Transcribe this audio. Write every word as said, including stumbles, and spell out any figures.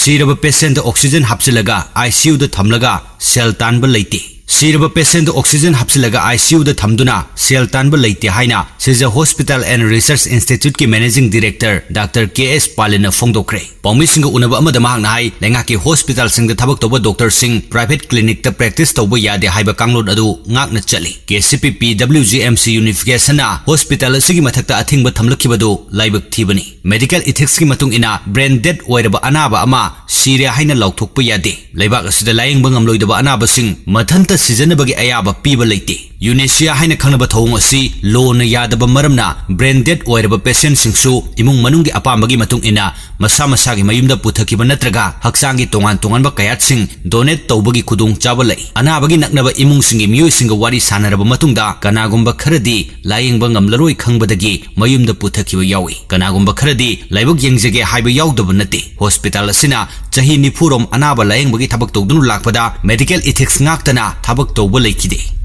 ꯁꯤꯔꯕ patient oxygen ꯍꯥꯞꯆꯤꯜꯂꯒ ICU ꯗ ꯊꯝꯂꯒ ꯁꯦꯜ ꯇꯥꯟꯕ ꯂꯩꯇꯦ꯫ ꯁꯤꯔꯕ patient oxygen ꯍꯥꯞꯆꯤꯜꯂꯒ ICU ꯗ ꯊꯝꯗꯨꯅ ꯁꯦꯜ ꯇꯥꯟꯕ ꯂꯩꯇꯦ ꯍꯥꯏꯅ Sija Hospital and Research Institute ꯀꯤ Managing Director Doctor K S ꯄꯥꯂꯤꯟꯅ ꯐꯣꯡꯗꯣꯛꯈ꯭ꯔꯦ꯫ ꯄꯥꯎꯃꯤꯁꯤꯡꯒ ꯎꯅꯕ ꯑꯃꯗ ꯃꯍꯥꯛꯅ ꯍꯥꯏ, ꯂꯩꯉꯥꯛꯀꯤ ꯍꯣꯁꯄꯤꯇꯥꯜꯁꯤꯡꯗ ꯊꯕꯛ ꯇꯧꯕ ꯗꯣꯛꯇꯔꯁꯤꯡ private clinic ꯇ practice ꯇꯧꯕ ꯌꯥꯗꯦ ꯍꯥꯏꯕ ꯀꯥꯡꯂꯣꯟ ꯑꯗꯨ ꯉꯥꯛꯅ ꯆꯠꯂꯤ꯫ KCP PWG MC unification ꯅ ꯍꯣꯁꯄꯤꯇꯥꯜ ꯑꯁꯤꯒꯤ ꯃꯊꯛꯇ ꯑꯊꯤꯡꯕ ꯊꯝꯂꯛꯈꯤꯕꯗꯨ ꯂꯥꯏꯕꯛ ꯊꯤꯕꯅꯤ꯫ Medical ethics ꯀꯤ ꯃꯇꯨꯡ ꯏꯟꯅ, brain dead ꯑꯣꯏꯔꯕ ꯑꯅꯥꯕ ꯑꯃ ꯁꯤꯔꯦ ꯍꯥꯏꯅ ꯂꯥꯎꯊꯣꯛꯄ ꯌꯥꯗꯦ꯫ ꯂꯩꯕꯥꯛ ꯑꯁꯤꯗ ꯂꯥꯌꯦꯡꯕ ꯉꯝꯂꯣꯏꯗꯕ ꯑꯅꯥꯕꯁꯤꯡ ꯃꯊꯟꯇ ꯁꯤꯖꯅꯕꯒꯤ ꯑꯌꯥꯕ ꯄꯤꯕ ꯂꯩꯇꯦ꯫ Euthanasia ꯍꯥꯏꯅ ꯈꯪꯅꯕ ꯊꯧꯑꯣꯡ ꯑꯁꯤ law ꯅ ꯌꯥꯗꯕ ꯃꯔꯝꯅ, brain dead ꯑꯣꯏꯔꯕ patient ꯁꯤꯡꯁꯨ ꯏꯃꯨꯡ ꯃꯅꯨꯡꯒꯤ ꯑꯄꯥꯝꯕꯒꯤ ꯃꯇꯨꯡ ꯏꯟꯅ ꯃꯁꯥ ꯃꯁꯥꯒꯤ ꯃꯌꯨꯝꯗ ꯄꯨꯊꯈꯤꯕ ꯅꯠꯇ꯭ꯔꯒ ꯍꯛꯆꯥꯡꯒꯤ ꯇꯣꯉꯥꯟ ꯇꯣꯉꯥꯟꯕ ꯀꯌꯥꯠꯁꯤꯡ donate ꯇꯧꯕꯒꯤ ꯈꯨꯗꯣꯡꯆꯥꯕ ꯂꯩ꯫ ꯑꯅꯥꯕꯒꯤ ꯅꯛꯅꯕ ꯏꯃꯨꯡꯁꯤꯡꯒꯤ ꯃꯤꯑꯣꯏꯁꯤꯡꯒ ꯋꯥꯔꯤ ꯁꯥꯟꯅꯔꯕ ꯃꯇꯨꯡꯗ, ꯀꯅꯥꯒꯨꯝꯕ ꯈꯔꯗꯤ ꯂꯥꯌꯦꯡꯕ ꯉꯝꯂꯔꯣꯏ ꯈꯪꯕꯗꯒꯤ ꯃꯌꯨꯝꯗ ꯄꯨꯊꯈꯤꯕ ꯌꯥꯎꯏ꯫ ꯀꯅꯥꯒꯨꯝꯕ ꯈꯔꯗꯤ ꯂꯥꯏꯕꯛ ꯌꯦꯡꯖꯒꯦ ꯍꯥꯏꯕ ꯌꯥꯎꯗꯕ ꯅꯠꯇꯦ꯫ ꯍꯣꯁꯄꯤꯇꯥꯜ ꯑꯁꯤꯅ ꯆꯍꯤ ꯅꯤꯐꯨ ꯔꯣꯝ ꯑꯅꯥꯕ ꯂꯥꯌꯦꯡꯕꯒꯤ ꯊꯕꯛ ꯇꯧꯗꯨꯅ ꯂꯥꯛꯄꯗ medical ethics ꯉꯥꯛꯇꯅ ꯊꯕꯛ ꯇꯧꯕ ꯂꯩꯈꯤꯗꯦ꯫